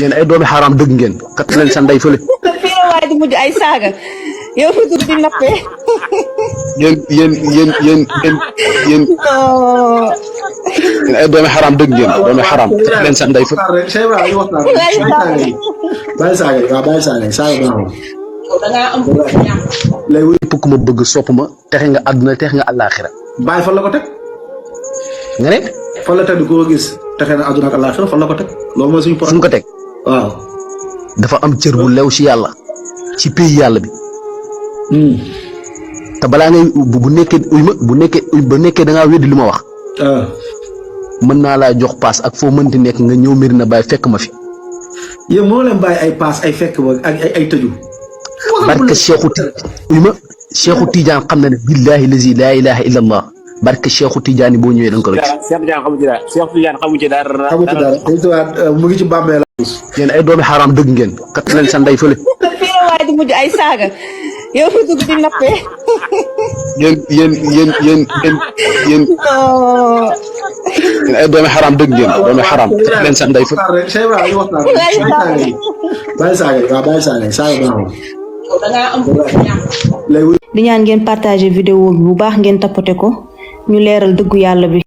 yéen ay doomi xaraam dëgg ngeen kat leen sa ndey fële. fii la waaye di mujj ay saaga yow fi dugg di nappee. yéen ay doomi xaraam dëgg ngeen doomi xaraam kat leen sa ndey fële. léegi képp ku ma bëgg sopp ma texe nga àdduna texe nga àllaaxira. Baye fan la ko teg. nga ne. fan la teg di ko gis texe na àdduna ak àllaaxira fan la ko teg loolu mooy suñu fu mu ko teg. waaw. dafa am cër bu lew ci yàlla ci pays yàlla bi. te balaa ngay bu nekkee da ngaa weddi li ma wax. mën naa laa jox paas ak foo mënti nekk nga ñëw Medina Baye fekk ma fi. yow moo leen bàyyi ay paas ay fekk ba ak ay tëju. barke Cheikhou Tidiane xam na ne billahi lazi laa ilaha illa allah barke Cheikhou Tidiane boo ñëwee da nga ko rëcc. Cheikh Tidiane xamu ci dara. mu ngi ci bàmmeel. yéen ay doomi xaraam dëgg ngeen kat leen sa ndey fële. fii la waaye di mujj ay saaga yow fi dugg di nappee. yéen ay doomi xaraam dëgg ngeen doomi xaraam kat leen sa ndey fële. di ñaan ngeen partager vidéo bi bu baax ngeen tapoter ko ñu leeral dëggu yàlla bi.